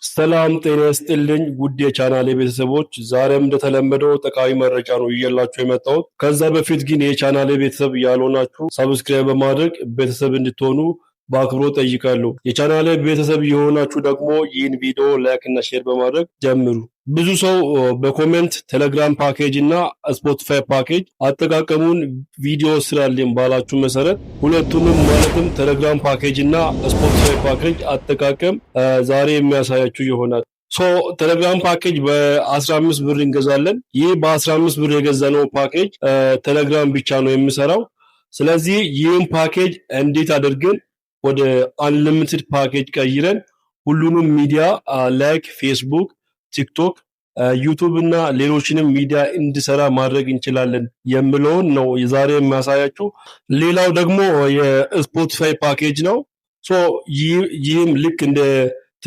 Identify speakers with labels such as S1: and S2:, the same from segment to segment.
S1: ሰላም ጤና ይስጥልኝ ውድ የቻናሌ ቤተሰቦች፣ ዛሬም እንደተለመደው ጠቃሚ መረጃ ነው ይዤላችሁ የመጣሁት። ከዛ በፊት ግን የቻናሌ ቤተሰብ ያልሆናችሁ subscribe በማድረግ ቤተሰብ እንድትሆኑ በአክብሮት ጠይቃለሁ። የቻናሌ ቤተሰብ የሆናችሁ ደግሞ ይህን ቪዲዮ like እና share በማድረግ ጀምሩ። ብዙ ሰው በ comment ቴሌግራም ፓኬጅ እና ስፖቲፋይ ፓኬጅ አጠቃቀሙን ቪዲዮ ስራልኝ ባላችሁ መሰረት ሁለቱንም ማለትም ቴሌግራም ፓኬጅ እና ስፖቲፋይ ፓኬጅ አጠቃቀም ዛሬ የሚያሳያችሁ ይሆናል። So ቴሌግራም ፓኬጅ በ15 ብር እንገዛለን። ይህ በ15 ብር የገዛነው ፓኬጅ ቴሌግራም ብቻ ነው የሚሰራው። ስለዚህ ይህን ፓኬጅ እንዴት አድርገን ወደ unlimited package ቀይረን ሁሉንም ሚዲያ like ፌስቡክ፣ ቲክቶክ፣ ዩቱብ እና ሌሎችንም ሚዲያ እንዲሰራ ማድረግ እንችላለን የምለውን ነው ዛሬ የሚያሳያችሁ። ሌላው ደግሞ የስፖቲፋይ ፓኬጅ ነው። So ይህም ልክ እንደ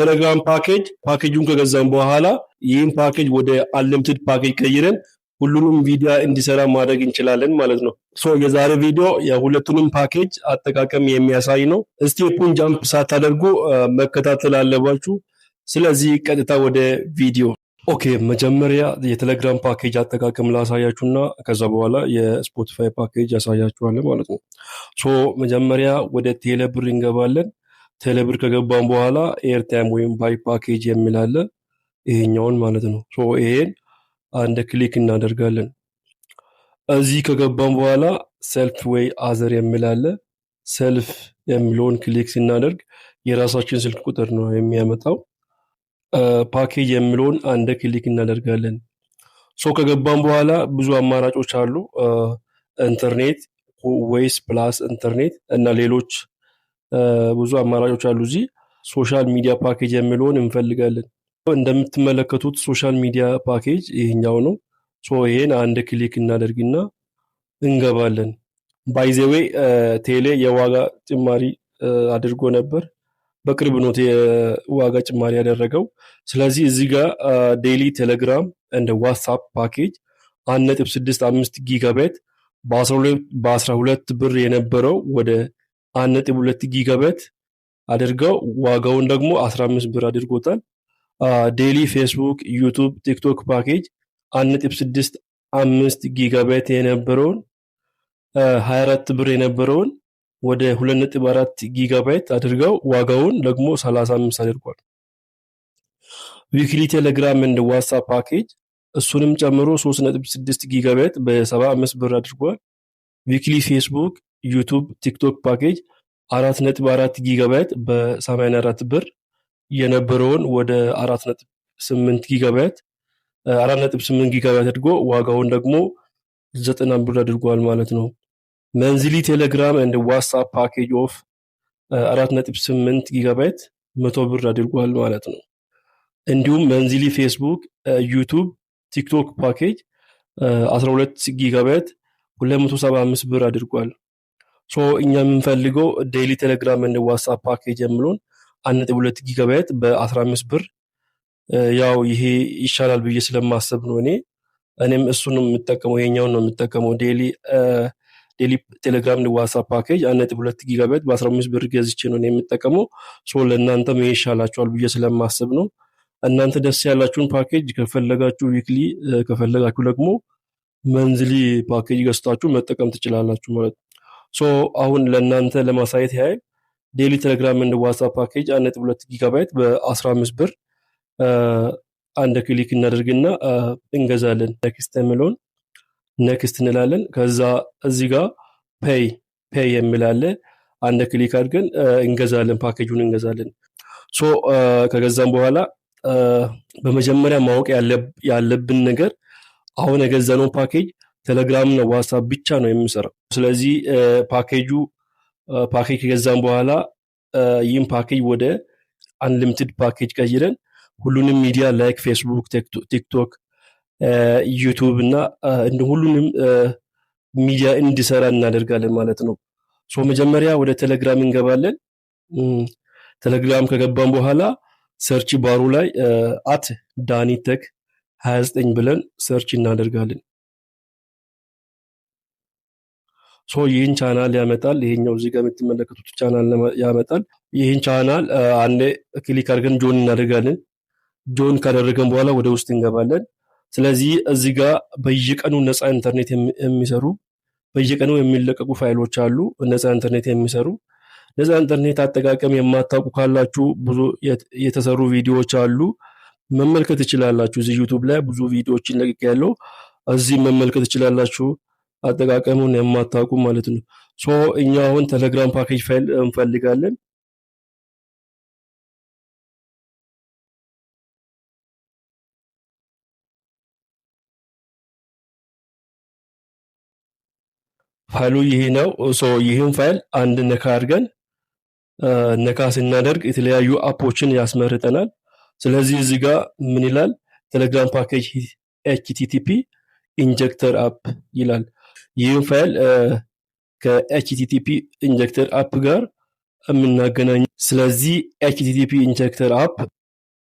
S1: ቴሌግራም ፓኬጅ ፓኬጁን ከገዛን በኋላ ይህም ፓኬጅ ወደ unlimited package ቀይረን ሁሉንም ሚዲያ እንዲሰራ ማድረግ እንችላለን ማለት ነው። So የዛሬ ቪዲዮ የሁለቱንም ፓኬጅ አጠቃቀም የሚያሳይ ነው። Step ኡን jump ሳታደርጉ መከታተል አለባችሁ። ስለዚህ ቀጥታ ወደ ቪዲዮ። Okay፣ መጀመሪያ የቴሌግራም ፓኬጅ አጠቃቀም ላሳያችሁና ከዛ በኋላ የስፖቲፋይ ፓኬጅ ያሳያችኋለሁ ማለት ነው። So መጀመሪያ ወደ ቴሌብር እንገባለን። ቴሌብር ከገባን በኋላ airtime ወይም buy package የሚል አለ፣ ይሄኛውን ማለት ነው። So ይሄን አንድ click እናደርጋለን። እዚህ ከገባን በኋላ self ወይ other የሚል አለ። Self የሚለውን click ስናደርግ የራሳችን ስልክ ቁጥር ነው የሚያመጣው። ፓኬጅ የሚለውን አንድ click እናደርጋለን። So ከገባን በኋላ ብዙ አማራጮች አሉ። ኢንተርኔት ወይስ plus ኢንተርኔት እና ሌሎች ብዙ አማራጮች አሉ። እዚህ social media package የሚለውን እንፈልጋለን። እንደምትመለከቱት social media package ይሄኛው ነው። So ይሄን አንድ click እናደርግና እንገባለን። By the way፣ ቴሌ የዋጋ ጭማሪ አድርጎ ነበር። በቅርብ ነው የዋጋ ጭማሪ ያደረገው። ስለዚህ እዚህ ጋር daily ቴሌግራም and ዋትስአፕ ፓኬጅ 1.65 ጊጋባይት በ12 ብር የነበረው ወደ 1.2 ጊጋባይት አድርገው ዋጋውን ደግሞ 15 ብር አድርጎታል። Daily ፌስቡክ፣ ዩቱብ፣ ቲክቶክ ፓኬጅ 1.65 ጊጋባይት የነበረውን 24 ብር የነበረውን ወደ 2.4 ጊጋባይት አድርገው ዋጋውን ደግሞ 35 አድርጓል። Weekly ቴሌግራም and ዋትስአፕ ፓኬጅ እሱንም ጨምሮ 3.6 ጊጋባይት በ75 ብር አድርጓል። Weekly ፌስቡክ፣ ዩቱብ፣ ቲክቶክ ፓኬጅ 4.4 ጊጋባይት በ84 ብር የነበረውን ወደ 4.8 ጊጋባይት 4.8 ጊጋባይት አድርጎ ዋጋውን ደግሞ 90 ብር አድርጓል ማለት ነው። Monthly ቴሌግራም and ዋትስአፕ package of 4.8 ጊጋባይት 100 ብር አድርጓል ማለት ነው። እንዲሁም monthly ፌስቡክ፣ ዩቱብ፣ ቲክቶክ ፓኬጅ 12 ጊጋባይት 275 ብር አድርጓል። So እኛ የምንፈልገው daily ቴሌግራም and ዋትስአፕ ፓኬጅ የሚለውን 1.2 ጊጋባይት በ15 ብር፣ ያው ይሄ ይሻላል ብዬ ስለማስብ ነው። እኔም እሱን ነው የምጠቀመው፣ ይሄኛውን ነው የምጠቀመው። Daily ቴሌግራም ዋትስአፕ ፓኬጅ 1.2 ጊጋባይት በ15 ብር ገዝቼ ነው የምጠቀመው። So ለእናንተም ይሄ ይሻላችኋል ብዬ ስለማስብ ነው። እናንተ ደስ ያላችሁን ፓኬጅ ከፈለጋችሁ weekly፣ ከፈለጋችሁ ደግሞ monthly package ገዝታችሁ መጠቀም ትችላላችሁ ማለት ነው። So አሁን ለእናንተ ለማሳየት ያህል daily ቴሌግራም and ዋትስአፕ ፓኬጅ 1.2 ጊጋባይት በ15 ብር አንድ click እናደርግና እንገዛለን። Next የሚለውን next እንላለን። ከዛ እዚህ ጋር pay የሚል አለ። አንድ click አድርገን እንገዛለን፣ ፓኬጁን እንገዛለን። So ከገዛን በኋላ በመጀመሪያ ማወቅ ያለብን ነገር አሁን የገዛነው ፓኬጅ ቴሌግራም እና ዋትስአፕ ብቻ ነው የሚሰራው። ስለዚህ ፓኬጅ ከገዛን በኋላ ይህን ፓኬጅ ወደ unlimited package ቀይረን ሁሉንም ሚዲያ like ፌስቡክ፣ ቲክቶክ፣ ዩቱብ እና እንደ ሁሉንም ሚዲያ እንዲሰራ እናደርጋለን ማለት ነው። So መጀመሪያ ወደ ቴሌግራም እንገባለን። ቴሌግራም ከገባን በኋላ search bar ኡ ላይ @ዳኒቴክ29 ብለን search እናደርጋለን። So ይህን ቻናል ያመጣል። ይሄኛው እዚህ ጋር የምትመለከቱት ቻናል ያመጣል። ይህን ቻናል አንዴ click አድርገን join እናደርጋለን። Join ካደረገን በኋላ ወደ ውስጥ እንገባለን። ስለዚህ እዚህ ጋር በየቀኑ ነፃ ኢንተርኔት የሚሰሩ፣ በየቀኑ የሚለቀቁ ፋይሎች አሉ። ነፃ ኢንተርኔት የሚሰሩ፣ ነፃ ኢንተርኔት አጠቃቀም የማታውቁ ካላችሁ ብዙ የተሰሩ ቪዲዮዎች አሉ፣ መመልከት ትችላላችሁ። እዚህ ዩቱብ ላይ ብዙ ቪዲዮዎችን ለቅቄያለሁ። እዚህ መመልከት ትችላላችሁ፣ አጠቃቀሙን የማታውቁ ማለት ነው። So እኛ አሁን ቴሌግራም package file እንፈልጋለን። ፋይሉ ይሄ ነው። So ይህን ፋይል አንድ ነካ አድርገን፣ ነካ ስናደርግ የተለያዩ app ኦችን ያስመርጠናል። ስለዚህ እዚህ ጋር ምን ይላል? ቴሌግራም package HTTP injector app ይላል። ይህን ፋይል ከ HTTP injector app ጋር የምናገናኝ። ስለዚህ HTTP injector app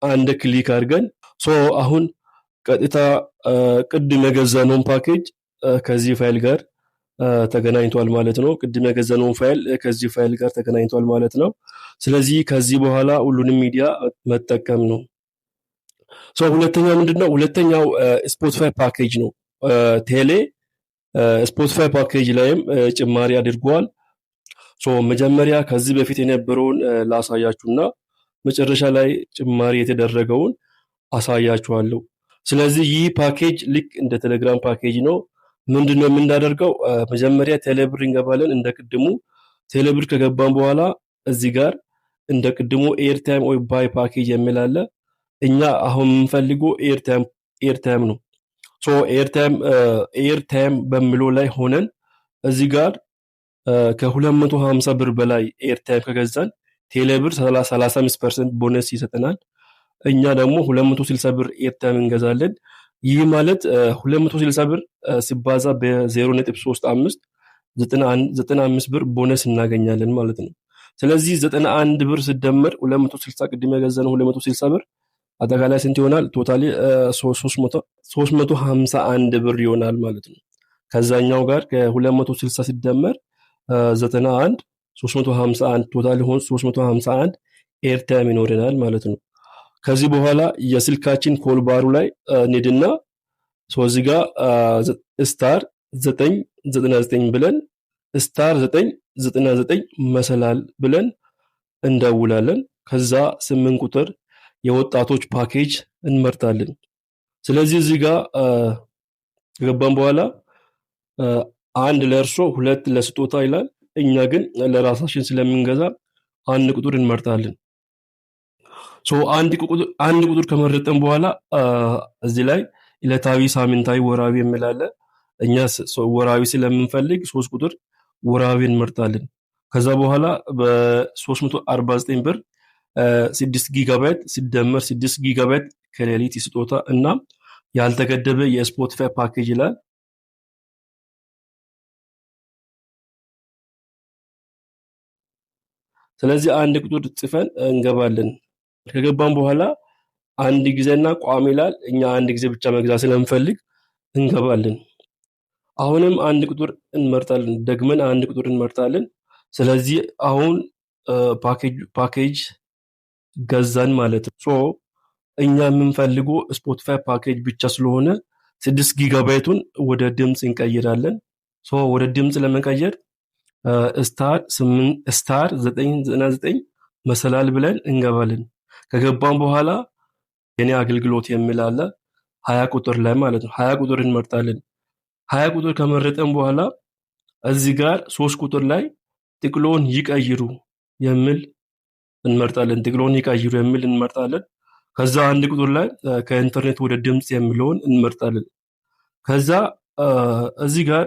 S1: አንድ click አድርገን፣ so አሁን ቀጥታ ቅድም የገዛነውን ፓኬጅ ከዚህ ፋይል ጋር ተገናኝቷል ማለት ነው። ቅድም የገዛነውን ፋይል ከዚህ ፋይል ጋር ተገናኝቷል ማለት ነው። ስለዚህ ከዚህ በኋላ ሁሉንም ሚዲያ መጠቀም ነው። So ሁለተኛው ምንድነው? ሁለተኛው ስፖቲፋይ ፓኬጅ ነው። ቴሌ ስፖቲፋይ ፓኬጅ ላይም ጭማሪ አድርጓል። So መጀመሪያ ከዚህ በፊት የነበረውን ላሳያችሁና መጨረሻ ላይ ጭማሪ የተደረገውን አሳያችኋለሁ። ስለዚህ ይህ ፓኬጅ ልክ እንደ ቴሌግራም ፓኬጅ ነው። ምንድነው የምናደርገው? መጀመሪያ ቴሌብር እንገባለን። እንደ ቅድሙ ቴሌብር ከገባን በኋላ እዚህ ጋር እንደ ቅድሙ airtime ወይ buy package የሚል አለ። እኛ አሁን የምንፈልገው airtime ነው። So airtime በሚለው ላይ ሆነን እዚህ ጋር ከ250 ብር በላይ airtime ከገዛን ቴሌብር 35% ቦነስ ይሰጠናል። እኛ ደግሞ 260 ብር airtime እንገዛለን። ይህ ማለት 260 ብር ሲባዛ በ0.35 95 ብር ቦነስ እናገኛለን ማለት ነው። ስለዚህ 91 ብር ሲደመር 260፣ ቅድም የገዛነው 260 ብር አጠቃላይ ስንት ይሆናል? Totally 351 ብር ይሆናል ማለት ነው። ከዛኛው ጋር ከ260 ሲደመር 91 351፣ totally ሆን 351 airtime ይኖረናል ማለት ነው። ከዚህ በኋላ የስልካችን call bar ኡ ላይ እንሄድና እዚህ ጋር *999 ብለን፣ *999 መሰላል ብለን እንደውላለን። ከዛ 8 ቁጥር የወጣቶች ፓኬጅ እንመርጣለን። ስለዚህ እዚህ ጋር ከገባን በኋላ አንድ ለእርሶ ሁለት ለስጦታ ይላል። እኛ ግን ለራሳችን ስለምንገዛ አንድ ቁጥር እንመርጣለን። So አንድ ቁጥር ከመረጥን በኋላ እዚህ ላይ ዕለታዊ፣ ሳምንታዊ፣ ወራዊ የሚል አለ። እኛ ወራዊ ስለምንፈልግ 3 ቁጥር ወራዊ እንመርጣለን። ከዛ በኋላ በ349 ብር 6 ጊጋባይት ሲደመር 6 ጊጋባይት ከሌሊት ስጦታ እና ያልተገደበ የስፖቲፋይ ፓኬጅ ይላል። ስለዚህ አንድ ቁጥር ጽፈን እንገባለን። ከገባን በኋላ አንድ ጊዜና ቋሚ ይላል። እኛ አንድ ጊዜ ብቻ መግዛት ስለምንፈልግ እንገባለን። አሁንም አንድ ቁጥር እንመርጣለን። ደግመን አንድ ቁጥር እንመርጣለን። ስለዚህ አሁን ፓኬጅ ገዛን ማለት ነው። So እኛ የምንፈልገው ስፖቲፋይ ፓኬጅ ብቻ ስለሆነ 6 ጊጋባይቱን ወደ ድምፅ እንቀይራለን። So ወደ ድምፅ ለመቀየር *8 *999 መሰላል ብለን እንገባለን። ከገባን በኋላ የኔ አገልግሎት የሚል አለ፣ 20 ቁጥር ላይ ማለት ነው። 20 ቁጥር እንመርጣለን። 20 ቁጥር ከመረጠን በኋላ እዚህ ጋር 3 ቁጥር ላይ ጥቅሎን ይቀይሩ የሚል እንመርጣለን። ጥቅሎን ይቀይሩ የሚል እንመርጣለን። ከዛ አንድ ቁጥር ላይ ከኢንተርኔት ወደ ድምፅ የሚለውን እንመርጣለን። ከዛ እዚህ ጋር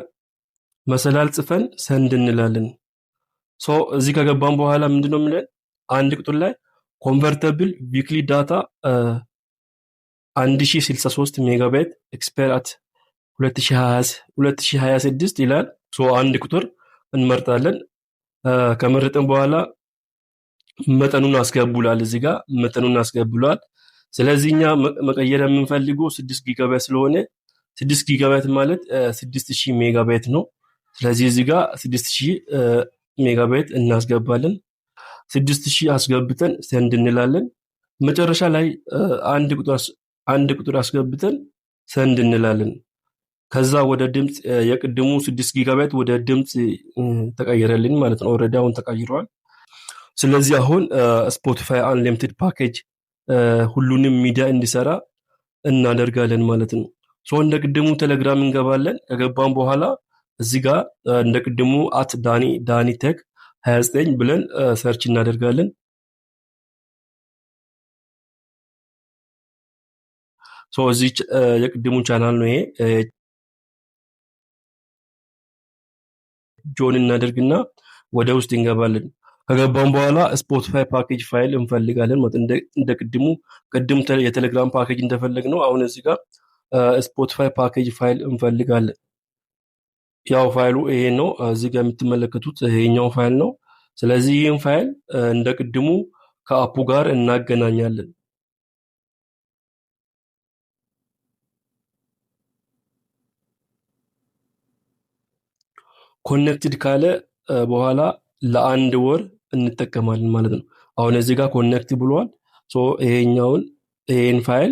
S1: መሰላል ጽፈን send እንላለን። So እዚህ ከገባን በኋላ ምንድነው የሚለን? አንድ ቁጥር ላይ convertible weekly data 1063 ሜጋባይት expire at 2026 ይላል። So አንድ ቁጥር እንመርጣለን። ከመረጥን በኋላ መጠኑን አስገቡ ይላል። እዚህ ጋር መጠኑን አስገቡ ይላል። ስለዚህ እኛ መቀየር የምንፈልገው 6 ጊጋባይት ስለሆነ 6 ጊጋባይት ማለት 6000 ሜጋባይት ነው። ስለዚህ እዚህ ጋር 6000 ሜጋባይት እናስገባለን። 6000 አስገብተን send እንላለን። መጨረሻ ላይ አንድ ቁጥር አስገብተን send እንላለን። ከዛ ወደ ድምፅ የቅድሙ 6 ጊጋባይት ወደ ድምፅ ተቀየረልን ማለት ነው። Already አሁን ተቀይሯል። ስለዚህ አሁን Spotify unlimited package ሁሉንም ሚዲያ እንዲሰራ እናደርጋለን ማለት ነው። So እንደ ቅድሙ ቴሌግራም እንገባለን። ከገባን በኋላ እዚህ ጋር እንደ ቅድሙ @ዳኒ ዳኒ ቴክ 29 ብለን search እናደርጋለን። So እዚህ የቅድሙ ቻናል ነው ይሄ። Join እናደርግና ወደ ውስጥ እንገባለን። ከገባን በኋላ Spotify package file እንፈልጋለን ማለት እንደ ቅድሙ፣ ቅድም የቴሌግራም ፓኬጅ እንደፈለግነው አሁን እዚህ ጋር Spotify package file እንፈልጋለን። ያው ፋይሉ ይሄ ነው። እዚህ ጋር የምትመለከቱት ይሄኛው ፋይል ነው። ስለዚህ ይህን ፋይል እንደ ቅድሙ ከ app ኡ ጋር እናገናኛለን። Connected ካለ በኋላ ለአንድ ወር እንጠቀማለን ማለት ነው። አሁን እዚህ ጋር connect ብሏል። So ይሄኛውን ይሄን ፋይል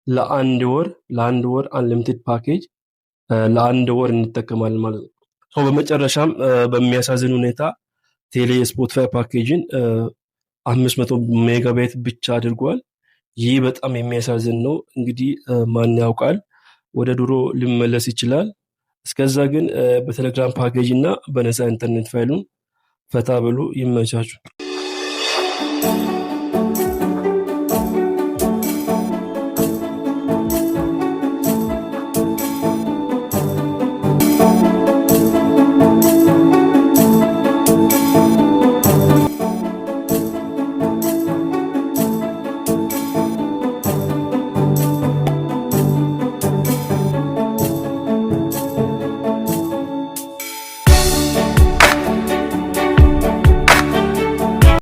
S1: ለአንድ ወር unlimited package ለአንድ ወር እንጠቀማለን ማለት ነው። So በመጨረሻም በሚያሳዝን ሁኔታ ቴሌ Spotify package ን 500 ሜጋባይት ብቻ አድርጓል። ይህ በጣም የሚያሳዝን ነው። እንግዲህ ማን ያውቃል፣ ወደ ድሮ ሊመለስ ይችላል። እስከዛ ግን በቴሌግራም ፓኬጅ እና በነፃ ኢንተርኔት ፋይሉን ፈታ ብሉ። ይመቻችሁ።